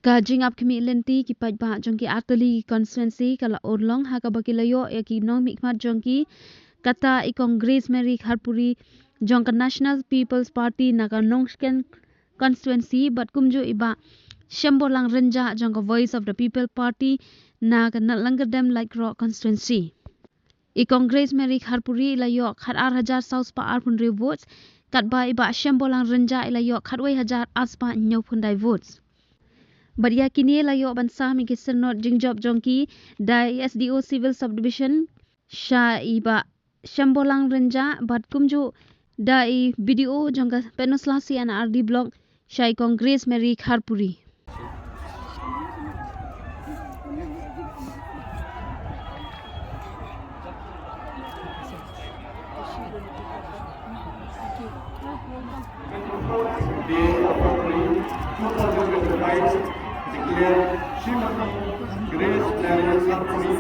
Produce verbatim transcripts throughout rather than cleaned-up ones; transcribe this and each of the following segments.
Ka jingap khmih lynti ki paidbah jong ki artylli ki constituency ka la urlong ha kaba ki la ïoh ïa ki nongmihkhmat jong ki, kata i Kong Grace Mary Kharpuri jong ka National People's Party na ka Nongshken constituency bad kumjuh i Bah Shemborlang Rynjah jong ka Voice of the People Party na ka Langkyrdem Laitroh constituency. I Kong Grace Mary Kharpuri i la ïoh khat ar hajar saw spah arphew hynriew votes, katba i Bah Shemborlang Rynjah i la ïoh khat wei hajar ar spah hynñiewphew khyndai votes. Bad ïa kine la ïoh ban sam ïa ki synod jingjop jong ki da i S D O Civil Subdivision sha i Bah Shemborlang Rynjah bad kumjuh da i B D O jong ka Pynursla C and R D Block sha i Kong Grace Mary Kharpuri. Day of February two thousand twenty-five, declare Srimati Grace Mary Kharpuri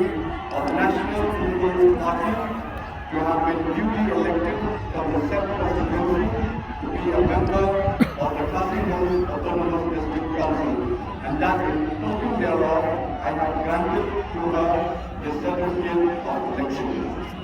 of National People's Party to have been duly elected from the said constituency to be a member of the Khasi Hills Autonomous District Council, and that in token thereof I have granted to her the certificate of election.